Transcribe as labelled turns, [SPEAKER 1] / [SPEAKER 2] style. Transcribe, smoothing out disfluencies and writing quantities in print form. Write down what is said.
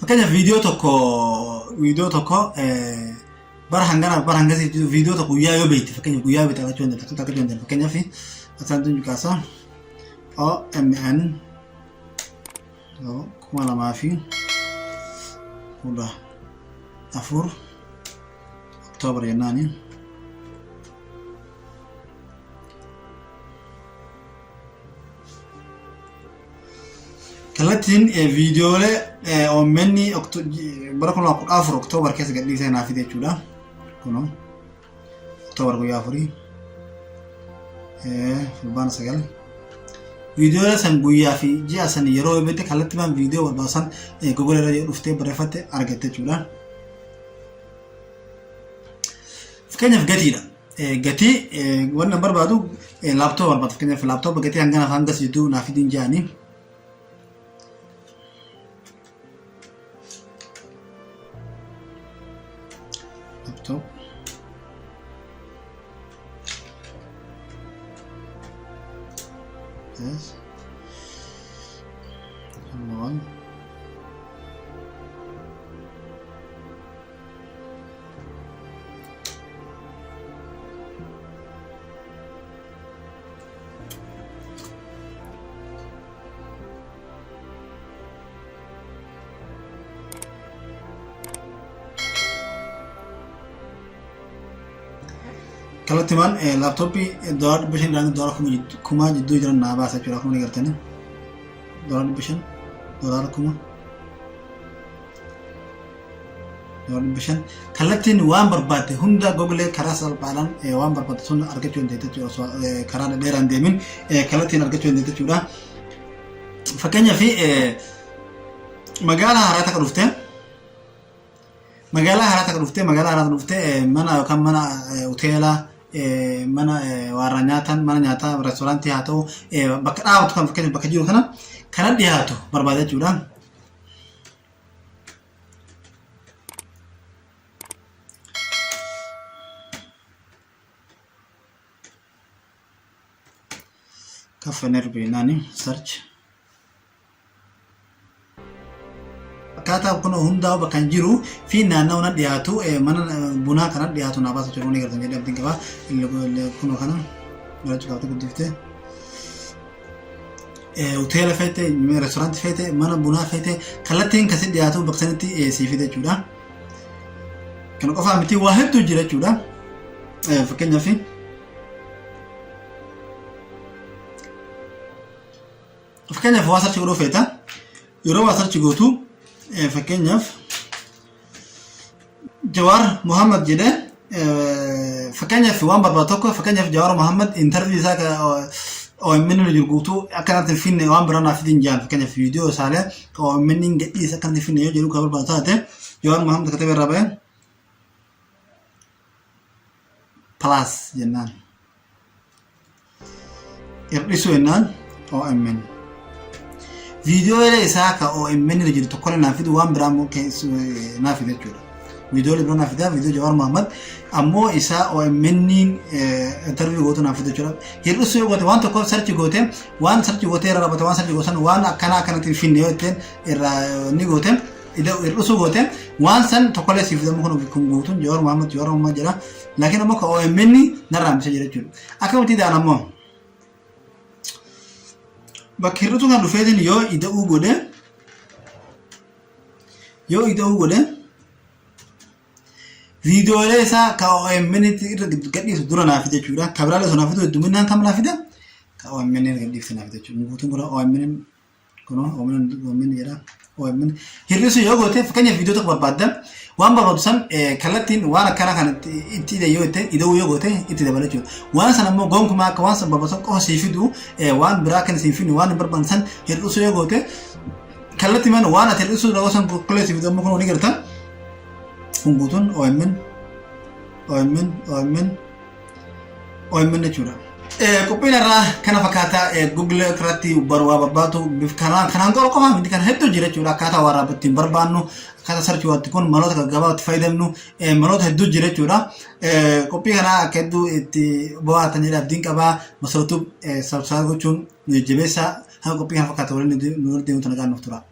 [SPEAKER 1] Fakkeenyaaf viidiyoo tokko bara hangana bara hangasii viidiyoo tokko guyyaa yoo beekte, fakkeenyaaf guyyaa beekte argachuu dandeetta, akkamitti argachuu dandeetta? Fakkeenyaaf asirratti tuqaasa OMN 2014 Oktoobar jennaani. Kallattiin viidiyoolee OMN bara 2014 Oktoobar keessa gadhiisee naaf fide jechuudha. Kunoo Oktoobar guyyaa 4, Fulbaana 9. Viidiyoolee san guyyaa fi ji'a san yeroo beekte kallattiimaan viidiyoo barbaadan Google irra dhuftee barreeffatte argatte jechuudha. Fakkeenyaaf gatiidha. Gatii wanna barbaadu laptop barbaadu, fakkeenyaaf laptop gatii hangana hangas jidduu naaf fidiin jedhanii. Laptop. Yes. One. Kallattiimaan laptopii $500 hanga $10,000 jidduu jiran naa baasa jechuudha, akkuma ni gartanii. $500, $10,000, $500. Kallattiin waan barbaadde hunda Google karaa salphaadhaan waan barbaadde sun argachuu dandeetta jechuudha. Osoo karaa dheeraan deemin kallattiin argachuu dandeetta jechuudha. Fakkeenyaaf magaalaa haaraa takka dhuftee magaalaa haaraa takka dhuftee magaalaa haaraa dhuftee mana yookaan mana hoteelaa, mana warra nyaatan, mana nyaataa, reestooraantii haa ta'u, bakka dhaabatu kan fakkeenyaaf bakka jiru kana kana dhiyaatu barbaada jechuudha. Cafe nearby search. Akkaataa kun hundaa'u bakka hin jiru fi naannawa na dhiyaatu, mana bunaa kana dhiyaatu naa baasa jiru ni gartan jedhee abdiin qaba. Kunoo kana barachuu qabate guddiftee. Hoteela feete, reestooraantii feete, mana bunaa feete, kallattiin kasi dhiyaatu bakka sanitti sii fide jechuudha. Kana qofaa miti, waa hedduu jira jechuudha. Fakkeenyaaf waa search godhuu feeta. Yeroo waa search gootu, fakkeenyaaf Jawaar Muhammad jedhee, fakkeenyaaf waan barbaadu tokko, fakkeenyaaf Jawaar Muhammad interview isaa OMN irra jiru guutuu akkanatti hin finne, waan biraa naaf fidin jaan, fakkeenyaaf viidiyoo isaalee OMN hin gadhiise akkanatti hin finne yoo jedhu kan barbaadu taate, Jawaar Muhammad kataba irraa ba'e plus jennaan, hir'isuu jennaan, OMN viidiyoolee isaa ka OMN irra jiru tokkollee naaf fidu, waan biraa immoo naaf fida jechuudha. Viidiyoolee biraa naaf fida, viidiyoo Jawaar Muhammad ammoo isaa OMN interview gootu naaf fida jechuudha. Hir'isuu yoo goote, waan tokko search goote, waan search gootee irra raabate, waan search gootan waan akkanaa akkanatti hin finne yoo jetteen irraa ni goote, hir'isuu goote, waan san tokkollee siif fidamu. Kun guutuun Jawaar Muhammad, Jawaar Muhammad jedha. Laakiin ammoo ka OMN narraa hambisee jira jechuudha. Akkamitti ta'an ammoo bakka hir'isuu kan dhufeetiin yoo ida'uu godhe, viidiyoolee isaa ka OMN irra gadhiisu dura naaf fida jechuudha. Ka biraalee osoo naaf fidu hedduminaan kam naaf fida? Ka OMN irra gadhiisu naaf fida jechuudha. Guutuun kun OMN, kunoo OMN, OMN jedha. OMN hir'isuu yoo goote, fakkeenyaaf viidiyoo tokko barbaadda, waan barbaadu san kallattiin waan akkana kan itti ide yoo itti ida'uu yoo goote itti dabala jechuudha. Waan san ammoo gonkumaa akka waan san barbaadu san qofa sii fidu, waan biraa kan sii finne, waan hin barbaanne san hir'isuu yoo goote, kallattii mana waan ati hir'isuu dhagoo san qulqulleessii fidu. Ammoo kun ni garta. Kun guutuun OMN, OMN, OMN, OMN jechuudha. Qophiin irraa kana fakkaata. Google irratti waa barbaadu kanaan kanaan qofa qofa miti, kan hedduu jira jechuudha. Akkaataa waa ittiin barbaannu, akkaataa search waatti kun maloota gaggabaabaa itti fayyadamnu, maloota hedduu jira jechuudha. Qophii kanaa akka hedduu itti bohaartan jedha abdiin qabaa. Masaratuu subscribe gochuun nu jajjabeessaa. Hanga qophii kana fakkaata waliin nu deemuutu nagaan nuuf tura.